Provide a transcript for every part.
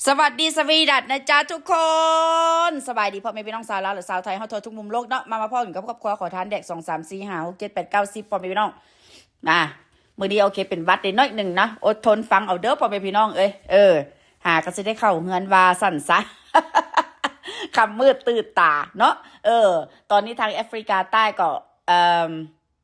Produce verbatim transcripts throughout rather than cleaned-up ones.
สวัสดีสวีดัตนะจ๊ะทุกคน สบายดีพ่อแม่พี่น้องชาวลาวและชาวไทยเฮาทั่วทุกมุมโลกเนาะ มามาพ้อกันกับครอบครัวขอทานแดก สอง สาม สี่ ห้า หก เจ็ด แปด เก้า สิบ พ่อแม่พี่น้อง มา มื้อนี้โอเคเป็นหวัดได้น้อยหนึ่งนะ อดทนฟังเอาเด้อพ่อแม่พี่น้องเอ้ย เออ หาก็สิได้เข้าเฮือนว่าซั่นซะ ค่ำมืดตื่นตาเนาะ เออ ตอนนี้ทางแอฟริกาใต้ก็ เอ่อ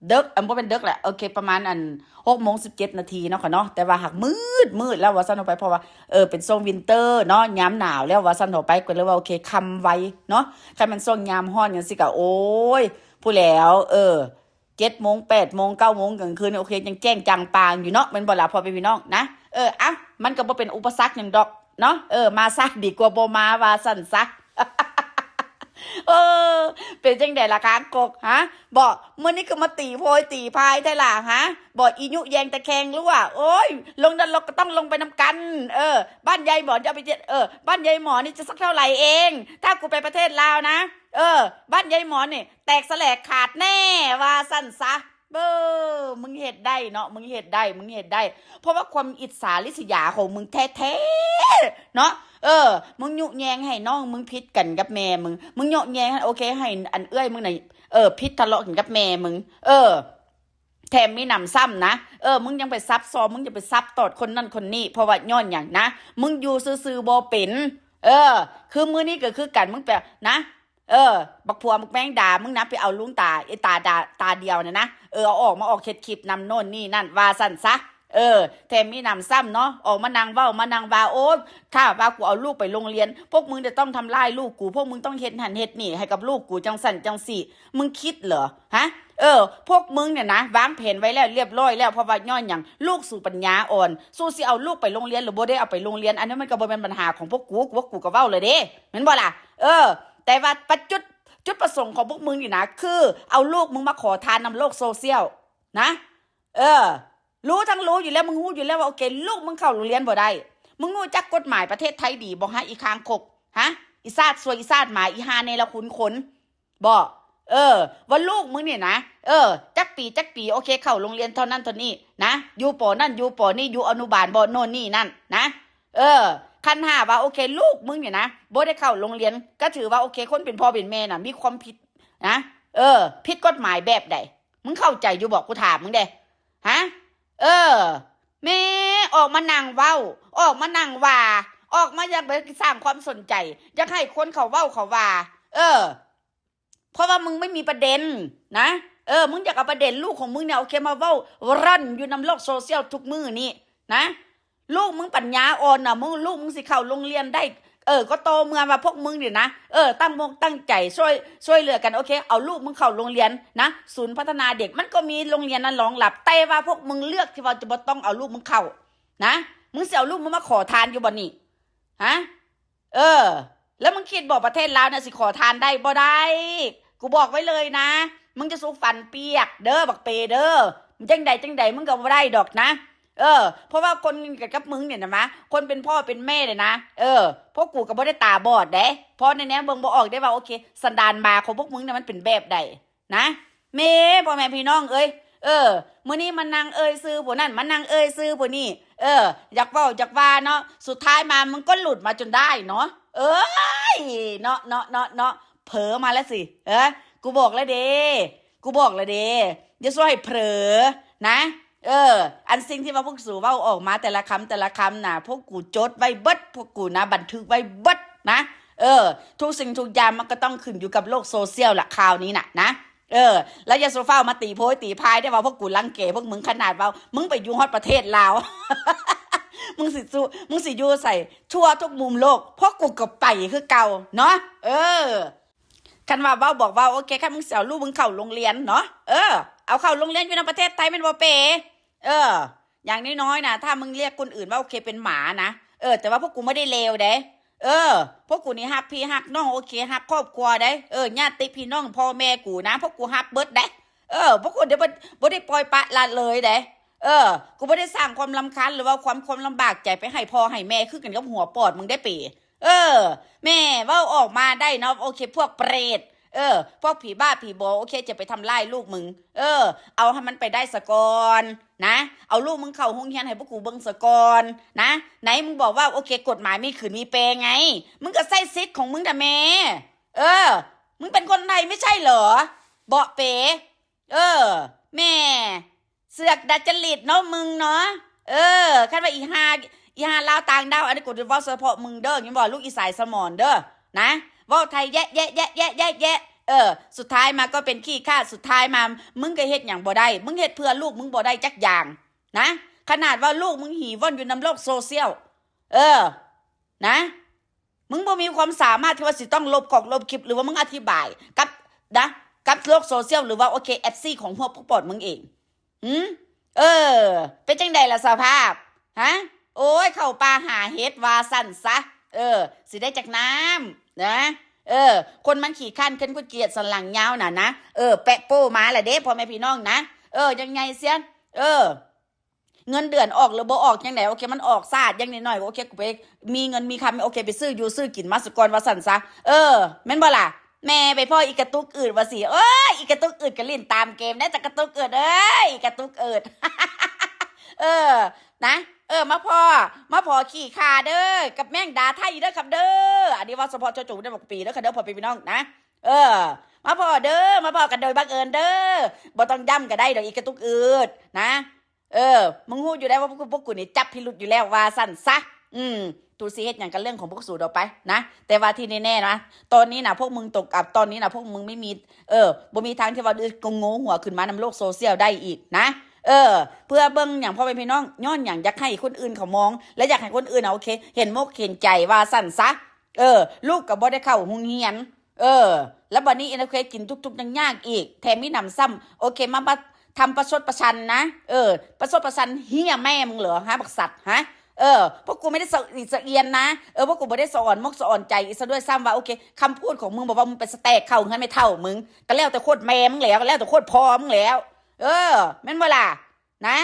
เดิก อันบ่เป็นเดิกแหละ โอเค ประมาณอัน หกโมงสิบเจ็ดนาทีเนาะค่ะเนาะ แต่ว่าหากมืดมืดแล้วว่าซั่นออกไป เพราะว่า เออ เป็นช่วงวินเตอร์เนาะ ยามหนาวแล้วว่าซั่นออกไป ก็เลยว่าโอเค ค่ำไวเนาะ คันมันช่วงยามร้อนจั่งซี้ก็ โอ้ย พู้นแหล้ว เออ เจ็ดโมง แปดโมง เก้าโมงกลางคืน โอเค ยังแจ้งจ่างป่างอยู่เนาะ แม่นบ่ล่ะพ่อแม่พี่น้องนะ เออ เอ้า มันก็บ่เป็นอุปสรรคหยังดอกเนาะ เออ มาซะดีกว่าบ่มาว่าซั่นซะ เออ เป็นจั่งใดล่ะคางคก ฮะ บ่ มื้อนี้คือมาตีโพยตีพายแท้ล่ะ ฮะ บ่ อียุแยงตะแคงหรือว่า โอ้ย ลงนรกก็ต้องลงไปนำกัน เออ บ้านยายหมอนจะเอาไปเจ็ด เออ บ้านยายหมอนนี่จะสักเท่าไหร่เอง ถ้ากูไปประเทศลาวนะ เออ บ้านยายหมอนนี่แตกแสลกขาดแน่ ว่าซั่นซะ เบ้อ มึงเฮ็ดได้เนาะ มึงเฮ็ดได้ มึงเฮ็ดได้ เพราะว่าความอิจฉาริษยาของมึงแท้ๆ เนาะ เออ มึงยุแยงให้น้องมึงผิดกันกับแม่มึง มึงยุแยงให้ โอเค ให้อันเอื้อยมึงน่ะ เออ ผิดทะเลาะกันกับแม่มึง เออ แถมมีหนำซ้ำนะ เออ มึงยังไปซับซ้อน มึงยังไปซับตอดคนนั่นคนนี้ เพราะว่าย้อนหยังนะ มึงอยู่ซื่อๆบ่เป็น เออ คือมื้อนี้ก็คือกัน มึงไปนะ เออ บักผัวบักแมงดา มึงนะ ไปเอาลุงตา ไอ้ตาดา ตาเดียวน่ะนะ เออ เอาออกมาออกเฮ็ดคลิปนำโน่นนี่นั่น ว่าซั่นซะ เออ แถมมีหนำซ้ำเนาะ ออกมานั่งเว้า มานั่งว่า โอ้ ถ้าว่ากูเอาลูกไปโรงเรียน พวกมึงจะต้องทำร้ายลูกกู พวกมึงต้องเฮ็ดหั้นเฮ็ดนี่ให้กับลูกกูจั่งซั้นจั่งซี้ มึงคิดเหรอ ฮะ เออ พวกมึงเนี่ยนะ วางแผนไว้แล้วเรียบร้อยแล้ว เพราะว่าย้อนหยัง ลูกสูปัญญาอ่อน สูสิเอาลูกไปโรงเรียนหรือบ่ได้เอาไปโรงเรียน อันนี้มันก็บ่แม่นปัญหาของพวกกู พวกกูก็เว้าเลยเด้ แม่นบ่ล่ะ เออ แต่ว่าประจุด จุดประสงค์ของพวกมึงนี่นะ คือเอาลูกมึงมาขอทานนำโลกโซเชียลนะ เออ รู้ทั้งรู้อยู่แล้ว มึงรู้อยู่แล้วว่าโอเค ลูกมึงเข้าโรงเรียนบ่ได้ มึงรู้จักกฎหมายประเทศไทยดีบ่ฮะ อีคางคก ฮะ อีซาดซวย อีซาดหมา อีห่าเนรคุณคน บ่ เออ ว่าลูกมึงเนี่ยนะ เออ จักปี จักปี โอเค เข้าโรงเรียนเท่านั้นเท่านี้นะ อยู่ ป.นั่น อยู่ ป.นี่ อยู่อนุบาลบ่ โน่นนี่นั่นนะ เออ คันหากว่าโอเค ลูกมึงเนี่ยนะ บ่ได้เข้าโรงเรียน ก็ถือว่าโอเค คนเป็นพ่อเป็นแม่น่ะ มีความผิดนะ เออ ผิดกฎหมายแบบใด มึงเข้าใจอยู่บ่ กูถามมึงเด้ ฮะ เออ แม่ ออกมานั่งเว้า ออกมานั่งว่า ออกมาอยากไปสร้างความสนใจ อยากให้คนเขาเว้าเขาว่า เออ เพราะว่ามึงไม่มีประเด็นนะ เออ มึงอยากเอาประเด็นลูกของมึงเนี่ย โอเค มาเว้าร่อนอยู่นำโลกโซเชียลทุกมื้อนี่นะ ลูกมึงปัญญาอ่อนน่ะ มึง ลูกมึงสิเข้าโรงเรียนได้ เออ ก็ต่อเมื่อว่าพวกมึงเนี่ยนะ เออ ตั้งมกตั้งใจช่วย ช่วยเหลือกัน โอเค เอาลูกมึงเข้าโรงเรียนนะ ศูนย์พัฒนาเด็ก มันก็มีโรงเรียนนั้นรองรับ แต่ว่าพวกมึงเลือกที่ว่าจะบ่ต้องเอาลูกมึงเข้านะ มึงสิเอาลูกมึงมาขอทานอยู่บ่นี่ ฮะ เออ แล้วมึงคิดบ่ประเทศลาวเนี่ยสิขอทานได้บ่ได้ กูบอกไว้เลยนะ มึงจะสู้ฟันเปียกเด้อ บักเปเด้อ จั่งใดจั่งใดมึงก็บ่ได้ดอกนะ เออ เพราะว่าคนกับมึงเนี่ยนะมะ คนเป็นพ่อเป็นแม่เลยนะ เออ พวกกูก็บ่ได้ตาบอดเด้ เพราะในแนวเบิ่งบ่ออกได้ว่าโอเค สันดานหมาของพวกมึงเนี่ยมันเป็นแบบใดนะ แม่ พ่อแม่พี่น้องเอ้ย เออ มื้อนี้มานั่งเอ่ยชื่อผู้นั่น มานั่งเอ่ยชื่อผู้นี่ เออ อยากเว้าอยากว่าเนาะ สุดท้ายมามึงก็หลุดมาจนได้เนาะ เอ้ย เนาะ เนาะ เนาะ เนาะ เผลอมาแล้วสิ เออ กูบอกแล้วเด้ กูบอกแล้วเด้ อย่าซั่วให้เผลอนะ เออ อันสิ่งที่ว่าพวกสูเว้าออกมาแต่ละคำแต่ละคำน่ะ พวกกูจดไว้เบิด พวกกูนะ บันทึกไว้เบิดนะ เออ ทุกสิ่งทุกอย่างมันก็ต้องขึ้นอยู่กับโลกโซเชียลละคราวนี้น่ะนะ เออ แล้วอย่าสูฟ้าวมาตีโพยตีพายได้ว่าพวกกูรังแกพวกมึงขนาดว่า มึงไปอยู่ฮอดประเทศลาว มึงสิสู้ มึงสิอยู่ใส่ทั่วทุกมุมโลก พวกกูก็ไปคือเก่าเนาะ เออ คันว่าเว้าบอกว่า โอเค คันมึงสิเอาลูกมึงเข้าโรงเรียนเนาะ เออ เอาเข้าโรงเรียนอยู่ในประเทศไทยแม่นบ่เป เออ อย่างน้อยๆนะ ถ้ามึงเรียกคนอื่นว่าโอเคเป็นหมานะ เออ แต่ว่าพวกกูไม่ได้เลวเด้ เออ พวกกูนี่ฮักพี่ฮักน้อง โอเค ฮักครอบครัวเด้ เออ ญาติพี่น้องพ่อแม่กูนะ พวกกูฮักเบิดเด้ เออ พวกกูเดี๋ยวบ่ บ่ได้ปล่อยปละละเลยเด้ เออ กูบ่ได้สร้างความรำคาญหรือว่าความ ความลำบากใจไปให้พ่อให้แม่คือกันกับหัวปอดมึงได้เป๋ เออ แม่เว้าออกมาได้เนาะ โอเค พวกเปรต เออ พวกผีบ้าผีบอ โอเค จะไปทำร้ายลูกมึง เออ เอาให้มันไปได้สะก่อนนะ เอาลูกมึงเข้าโรงเรียนให้พวกกูเบิ่งสะก่อนนะ ไหนมึงบอกว่า โอเค กฎหมายมีขึ้นมีแปลงไง มึงก็ใช้สิทธิ์ของมึงแต่แม่ เออ มึงเป็นคนไทยไม่ใช่เหรอ เบาะเป๋ เออ แม่ เสือกดัดจริตเนาะมึงเนาะ เออ คันว่าอีห่า อีห่าลาวต่างด้าว อันนี้กูจะเว้าเฉพาะมึงเด้อ ยังบอกลูกอีสายสมอนเด้อ นะ เว้าไทยแยะแยะแยะแยะแยะแยะ เออ สุดท้ายมาก็เป็นขี้ข้า สุดท้ายมา มึงก็เฮ็ดหยังบ่ได้ มึงเฮ็ดเพื่อลูกมึงบ่ได้จักอย่าง นะ ขนาดว่าลูกมึงหีว่อนอยู่นำโลกโซเชียล เออ นะ มึงบ่มีความสามารถที่ว่าสิต้องลบกล้องลบคลิป หรือว่ามึงอธิบายกับ นะ กับโลกโซเชียล หรือว่า โอเค เอฟซี ของพวกพวกปอดมึงเอง หืม เออ เป็นจังใดล่ะสภาพ ฮะ โอ้ย เข้าป่าหาเห็ดว่าสั่นซะ เออ สิได้จากน้ำ นะ เออ คนมันขี้ข้านขึ้นก๋วยเกียจสันหลังยาวน่ะนะ เออ แปะโป้มาละเด้พ่อแม่พี่น้องนะ เออ ยังไงเสีย เออ เงินเดือนออกหรือบ่ออกยังไง โอเค มันออกซาดยังนิดหน่อย โอเค กูไปมีเงินมีคำ โอเค ไปซื้ออยู่ซื้อกินมาสะก่อนว่าสั่นซะ เออ แม่นบ่ล่ะ แม่ไปพ่ออีกระตุกอืดว่าสิ เอ้ย อีกระตุกอืดก็เล่นตามเกมได้แต่กระตุกอืด เอ้ย อีกระตุกอืด เออ นะ เออ มาพ่อ มาพ่อขี้ข้าเด้อ กับแมงดาไทยเด้อครับเด้อ อันนี้ว่าเฉพาะเจ้าจูได้บอกปีเด้อค่ะเด้อพ่อพี่น้องนะ เออ มาพ่อเด้อ มาพ่อกันโดยบังเอิญเด้อ บ่ต้องย้ำก็ได้ดอกอีกระตุกอืดนะ เออ มึงฮู้อยู่แล้วว่าพวกกู พวกกูนี่จับพิรุธอยู่แล้วว่าสั่นซะ อืม ตูสิเฮ็ดหยังกันเรื่องของพวกสูต่อไปนะ แต่ว่าที่แน่ๆนะ ตอนนี้นะพวกมึงตกอับ ตอนนี้นะพวกมึงไม่มี เออ บ่มีทางที่ว่าจะโง่หัวขึ้นมานำโลกโซเชียลได้อีกนะ เออ เพื่อเบิ่งหยังพ่อแม่พี่น้อง ย้อนหยังอยากให้คนอื่นเขามอง และอยากให้คนอื่นเอาโอเค เห็นมกเห็นใจว่าสั่นซะ เออ ลูกก็บ่ได้เข้าโรงเรียน เออ แล้วบัดนี้เอ็นเคกินทุกๆยังยากอีก แถมมีหนำซ้ำ โอเค มา มาทำประชดประชันนะ เออ ประชดประชันเฮียแม่มึงเหรอฮะ บักสัตว์ฮะ เออ พวกกูไม่ได้สะอิดสะเอียนนะ เออ พวกกูไม่ได้สะอ่อนมกสะอ่อนใจอีกซะด้วยซ้ำว่า โอเค คำพูดของมึงบอกว่ามึงเป็นสแต็กเข้าเงินไม่เท่ามึง ก็แล้วแต่โคตรแม่มึงแล้ว ก็แล้วแต่โคตรพ่อมึงแล้ว เออ แม่นบ่ล่ะ นะ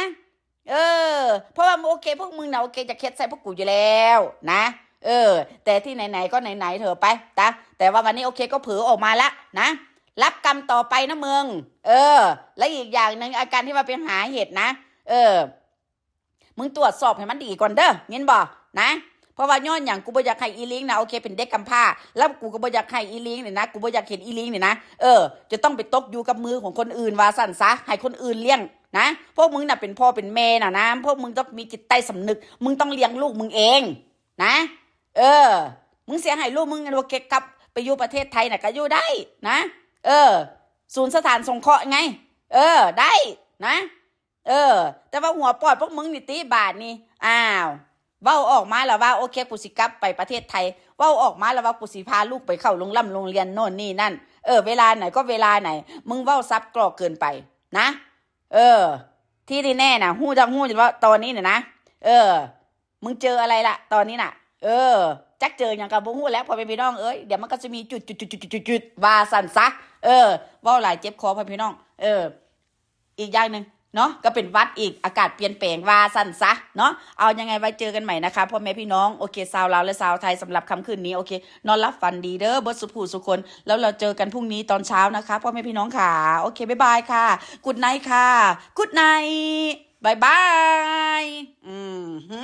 เออ เพราะว่าโอเค พวกมึงนะโอเค จะเข็ดใส่พวกกูอยู่แล้วนะ เออ แต่ที่ไหนๆก็ไหนๆเถอะไปนะ แต่ว่าวันนี้โอเคก็เผลอออกมาละนะ รับกรรมต่อไปนะมึง เออ และอีกอย่างหนึ่งอาการที่ว่าไปหาเห็ดนะ เออ มึงตรวจสอบให้มันดีก่อนเด้อ ยินบ่ นะ เพราะว่าย้อนหยังกูบ่อยากให้อีลิงนะ โอเค เป็นเด็กกำพร้า แล้วกูก็บ่อยากให้อีลิงเนี่ยนะ กูบ่อยากเห็นอีลิงเนี่ยนะ เออ จะต้องไปตกอยู่กับมือของคนอื่นว่าสั่นซะ ให้คนอื่นเลี้ยงนะ พวกมึงน่ะเป็นพ่อเป็นแม่น่ะนะ พวกมึงต้องมีจิตใต้สำนึก มึงต้องเลี้ยงลูกมึงเองนะ เออ มึงเสียให้ลูกมึงโอเคกลับไปอยู่ประเทศไทยน่ะก็อยู่ได้นะ เออ ศูนย์สถานสงเคราะห์ไง เออ ได้นะ เออ แต่ว่าหัวปอดพวกมึงนี่ติบาดนี่ อ้าว เว้าออกมาแล้วว่า โอเค กูสิกลับไปประเทศไทย เว้าออกมาแล้วว่ากูสิพาลูกไปเข้าโรงร่ำโรงเรียนโน่นนี่นั่น เออ เวลาไหนก็เวลาไหน มึงเว้าสับกรอกเกินไปนะ เออ ที่แน่ๆนะ ฮู้จักฮู้อยู่ว่าตอนนี้เนี่ยนะ เออ มึงเจออะไรละตอนนี้น่ะ เออ จักเจอหยังกับบ่ฮู้แล้ว พ่อแม่พี่น้องเอ้ย เดี๋ยวมันก็จะมีจุดจุดจุดจุดจุดจุดจุดว่าสั่นซะ เออ เว้าหลายเจ็บคอพ่อแม่พี่น้อง เออ อีกอย่างหนึ่งเนาะ ก็เป็นหวัดอีก อากาศเปลี่ยนแปลงว่าสั่นซะเนาะ เอายังไงไว้เจอกันใหม่นะคะ พ่อแม่พี่น้อง โอเค ชาวลาวและชาวไทย สำหรับค่ำคืนนี้ โอเค นอนหลับฝันดีเด้อ เบิดสุผู้สุคน แล้วเราเจอกันพรุ่งนี้ตอนเช้านะคะ พ่อแม่พี่น้องค่ะ โอเค บ๊ายบายค่ะ Good night ค่ะ Good night บ๊ายบาย อืมหื